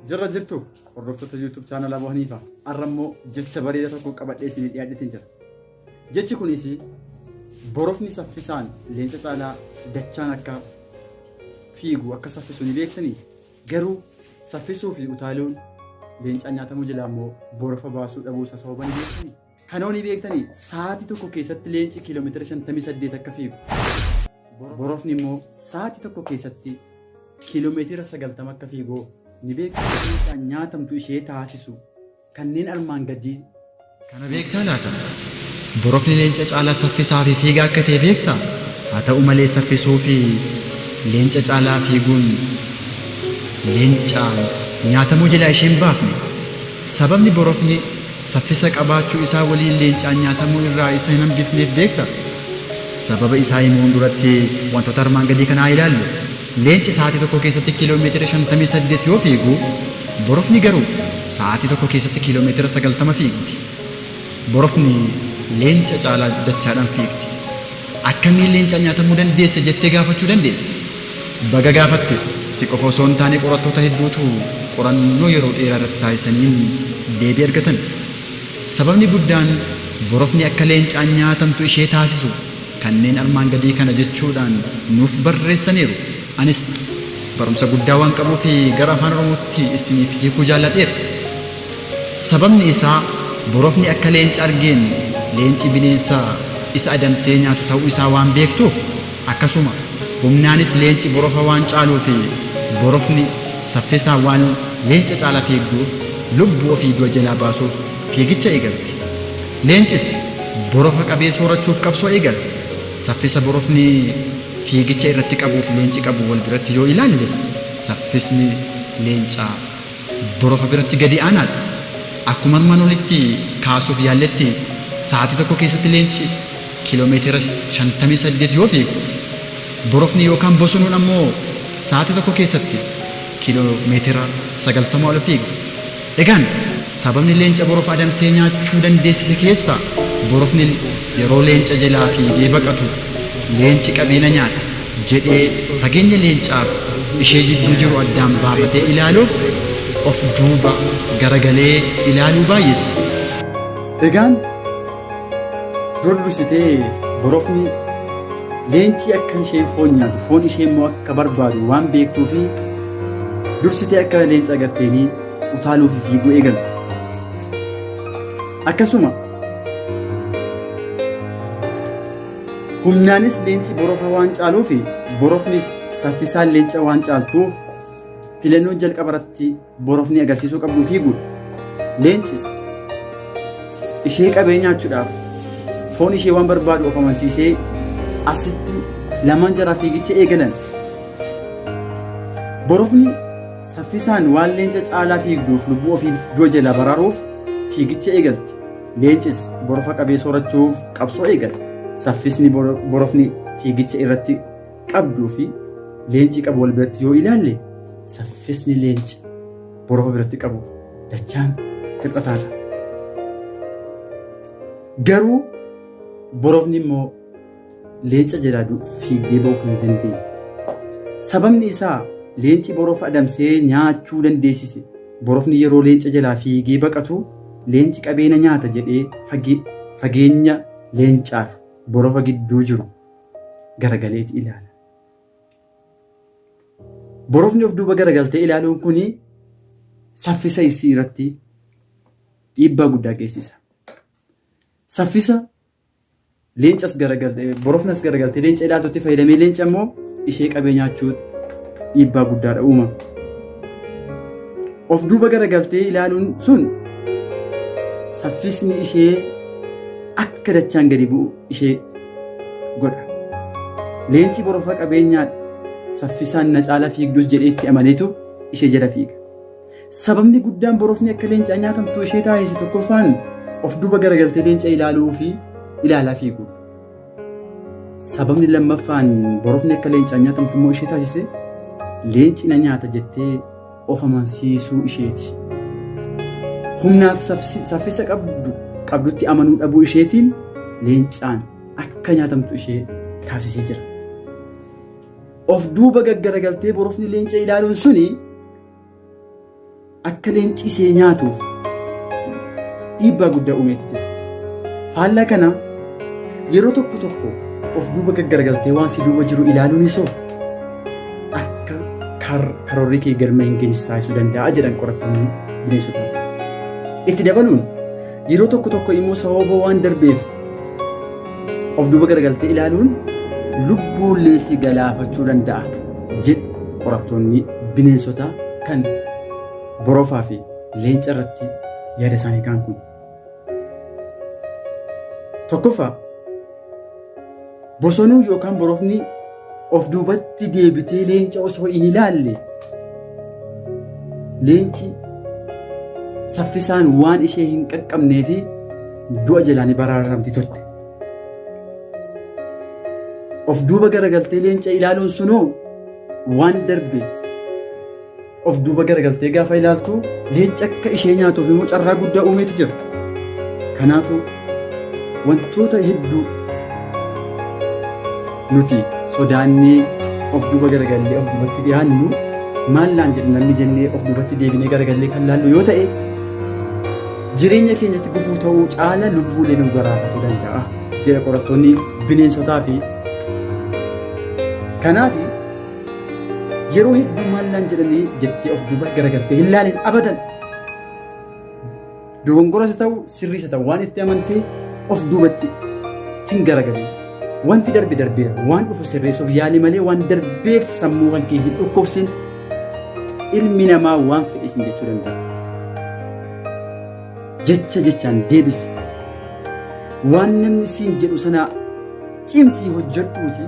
Jirra jirtu hordoftoota YouTube chaanala Abu Haniifa. Har'a immoo jecha bareeda tokko qabadhee isinii dhiyaadheetiin jira. Jechi kunis borofni saffisaan leenca caalaa dachaan akka fiigu akka saffisu ni beektanii garuu saffisuu fi utaaluun leencaan nyaatamuu jalaa immoo borofa baasuu dhabuu isaa sababa ni beektanii. Kanoo ni beektanii sa'aatii tokko keessatti leenci kiiloomeetira 58 akka fiigu. Borofni immoo sa'aatii tokko keessatti kiiloomeetira 90 akka fiigu ni beektu. Leencaan nyaatamtu ishee taasisu kanneen armaan gadii. Kana beektaa laata? Borofni leenca caalaa saffisaa fi fiigaa akka ta'e beektaa? Haa ta'u malee saffisuu fi leenca caalaa fiiguun leencaan nyaatamuu jalaa ishee hin baafne. Sababni borofni saffisa qabaachuu isaa waliin leencaan nyaatamuu irraa isa hin hambifneef beektaa? Sababa isaa himuun duratti wantoota armaan gadii kana haa ilaallu. Leenci sa'aatii tokko keessatti kiiloo meetira 58 yoo fiigu, borofni garuu sa'aatii tokko keessatti kiiloo meetira 90 fiigdi. Borofni leenca caalaa dachaadhaan fiigdi. Akkamiin leencaan nyaatamuu dandeesse jettee gaafachuu dandeessa. Baga gaafatte, si qofa osoo hin taane qorattoota hedduutu qorannoo yeroo dheeraa irratti taasisaniin deebii argatan. Sababni guddaan borofni akka leencaan nyaatamtu ishee taasisu kanneen armaan gadii kana jechuudhaan nuuf barreessaniiru. Anis barumsa guddaa waan qabuuf gara Afaan Oromootti isiniif hiikuu jaalladheera. Sababni isaa borofni akka leenca argeen leenci bineensa isa adamsee nyaatu ta'uu isaa waan beektuuf akkasuma humnaanis leenci borofa waan caaluuf borofni saffisaan waan leenca caala fiigduuf lubbuu ofii du'a jalaa baasuuf fiigicha eegalti. Leencis borofa qabee soorachuuf qabsoo eegala. Saffisa borofni fiigicha irratti qabuuf leenci qabu wal biratti yoo ilaalle saffisni leencaa borofa biratti gadi aanaadha. Akkuma armaan olitti kaasuuf yaalletti sa'aatii tokko keessatti leenci kiiloomeetira 58 yoo fiigu, borofni yookaan bosonuun ammoo sa'aatii tokko keessatti kiiloomeetira 90 ol fiiga. Egaan sababni leenca borofa adamsee nyaachuu dandeessise keessaa borofni yeroo leenca jalaa fiigee baqatu leenci qabee na nyaata jedhee fageenya leencaaf ishee jidduu jiru addaan baafatee ilaaluuf of duuba garagalee ilaaluu baay'ise. Egaan dura dursitee borofni leenci akka isheen foon nyaatu foon ishee immoo akka barbaadu waan beektuufi dursitee akka leenca agarteenii utaaluu fi fiiguu eegalti. Akkasuma humnaanis leenci borofa waan caaluu fi borofnis saffisaan leenca waan caaltuuf filannoon jalqaba irratti borofni agarsiisuu qabdu fiiguudha. Leencis ishee qabee nyaachuudhaaf foon ishee waan barbaadu of amansiisee asitti lamaan jaraa fiigicha eegalan. Borofni Saffisaan waan leenca caalaa fiigduuf lubbuu ofii du'a jalaa baraaruuf fiigicha eegalti. Leencis borofa qabee soorachuuf qabsoo eegala. Saffisni borofni fiigicha irratti qabduu fi leenci qabu wal biratti yoo ilaalle saffisni leenci borofa biratti qabu dachaan hir'ataadha. Garuu borofni immoo leenca jalaa fiigdee ba'uu hin dandeenye. Sababni isaa leenci borofa adamsee nyaachuu dandeessise. Borofni yeroo leenca jalaa fiigee baqatu leenci qabee na nyaata jedhee fageenya leencaaf borofa gidduu jiru garagaleeti ilaala. Borofni of duuba garagaltee ilaaluun kun saffisa isii irratti dhiibbaa guddaa geessisa. Saffisa Leencas garagaltee borofnas garagaltee leenca ilaaltutti fayyadamee leenca immoo ishee qabee nyaachuu dhiibbaa guddaadha uuma. Of duuba garagaltee ilaaluun sun saffisni ishee akka dachaan gadi bu'u ishee godha. Leenci borofa qabee nyaadha saffisaan na caala fiigdus jedhee itti amaneetu ishee jala fiiga. Sababni guddaan borofni akka leencaa nyaatamtu ishee taasise tokkoffaan of duuba garagaltee leenca ilaaluu fi ilaalaa fiiguudha. Sababni lammaffaan borofni akka leencaa nyaatamtu immoo ishee taasise leenci na nyaata jettee of amansiisuu isheeti. Humnaaf saffisa qabdutti amanuu dhabuu isheetiin leencaan akka nyaatamtu ishee taasisee jira. Of duuba gaggaragaltee borofni leenca ilaaluun suni akka leenci ishee nyaatuuf dhiibbaa guddaa uumeeti jira. Faallaa kana yeroo tokko tokko of duuba gaggaragaltee waan si duuba jiru ilaaluunis hoo akka karoorri kee galma hin geenye si taasisuu danda'a jedhan qorattoonni bineensotaa. Itti dabaluun yeroo tokko tokko immoo sababa waan darbeef of duuba garagaltee ilaaluun lubbuullee si galaafachuu danda'a jedhu qorattoonni bineensotaa kan borofaa fi leenca irratti yaada isaanii kaan kun. Tokkoffaa bosonuu yookaan borofni of duubatti deebitee leenca osoo hin ilaalle leenci saffisaan waan ishee hin qaqqabnee fi du'a jalaa ni baraaramti turte. Of duuba garagaltee leenca ilaaluun sunoo waan darbe of duuba garagaltee gaafa ilaaltu leenci akka ishee nyaatuuf immoo carraa guddaa uumeeti jira. Kanaafuu wantoota hedduu nuti sodaannee of duuba garagallee of duubatti dhiyaannu maal naan jedhu namni jennee of duubatti deebinee garagallee kan laallu yoo ta'e jireenya keenyatti gufuu ta'uu caala lubbuulee nu garaafatu danda'a jedha qorattoonni bineensotaa fi kanaaf yeroo hedduu maal naan jedhanii jettee of duuba garagaltee hin laalin abadan. Dogongoras haa ta'u sirriis haa ta'u waan itti amantee of duubatti hin garagalin. Wanti darbe darbeera waan dhufu sirreessuuf yaali malee waan darbeef sammuu kan kee hin dhukkubsin. Ilmi namaa waan fedhe isin jechuu danda'a. Jecha jechaan deebisi. Waan namni siin jedhu sana cimsii hojjedhuuti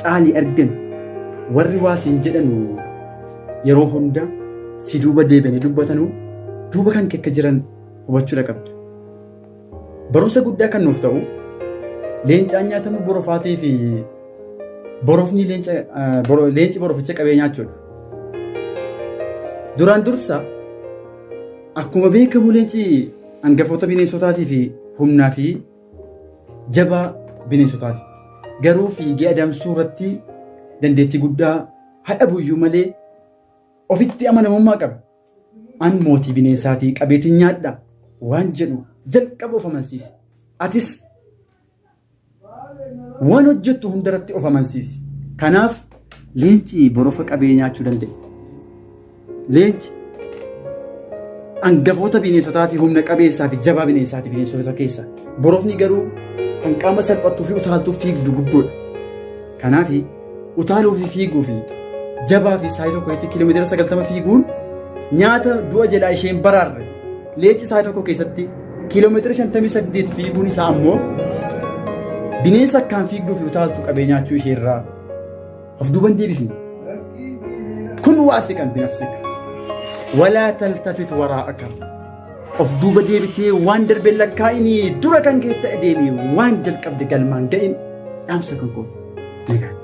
caalii argami. Warri waa siin jedhanu yeroo hunda si duuba deebi'anii dubbatanu duuba kan kee akka jiran hubachuudha qabda. Barumsa guddaa kan nuuf ta'u leencaan nyaatamuu borofaatii fi borofni leenca leenci boroficha qabee nyaachuudha. Duraan dursa akkuma beekamu leenci hangafoota bineensotaatii fi humnaa fi jabaa bineensotaati. Garuu fiigee adamsuu irratti dandeettii guddaa hadhabuyyuu malee ofitti amanamummaa qaba. An mootii bineensaatii qabeetiin nyaadha waan jedhu jalqaba of amansiisi. Atis waan hojjettu hundarratti of amansiisi. Kanaaf leenci borofa qabee nyaachuu danda'e. Leenci hangafoota bineensotaa fi humna qabeessaa fi jabaa bineensaati bineensota keessa. Borofni garuu kan qaama salphattuu fi utaaltuu fiigdu guddoodha. Kanaaf utaaluu fi fiiguu fi jabaa fi saayii tokko keessatti kiiloomeetira 90 fiiguun nyaata du'a jalaa isheen baraarre leenci saayii tokko keessatti kiiloomeetira 58 fiiguun isaa ammoo bineensa akkaan fiigduu fi utaaltu qabee nyaachuu ishee irraa of duuban deebifne. Kun waafiqan binafsika. Walaa taltafit waraa'aka. Of duuba deebitee waan darbe lakkaa'inii dura kan keessa adeemi waan jalqabde galmaan ga'in dhaamsa kan kooti. Nagaatti.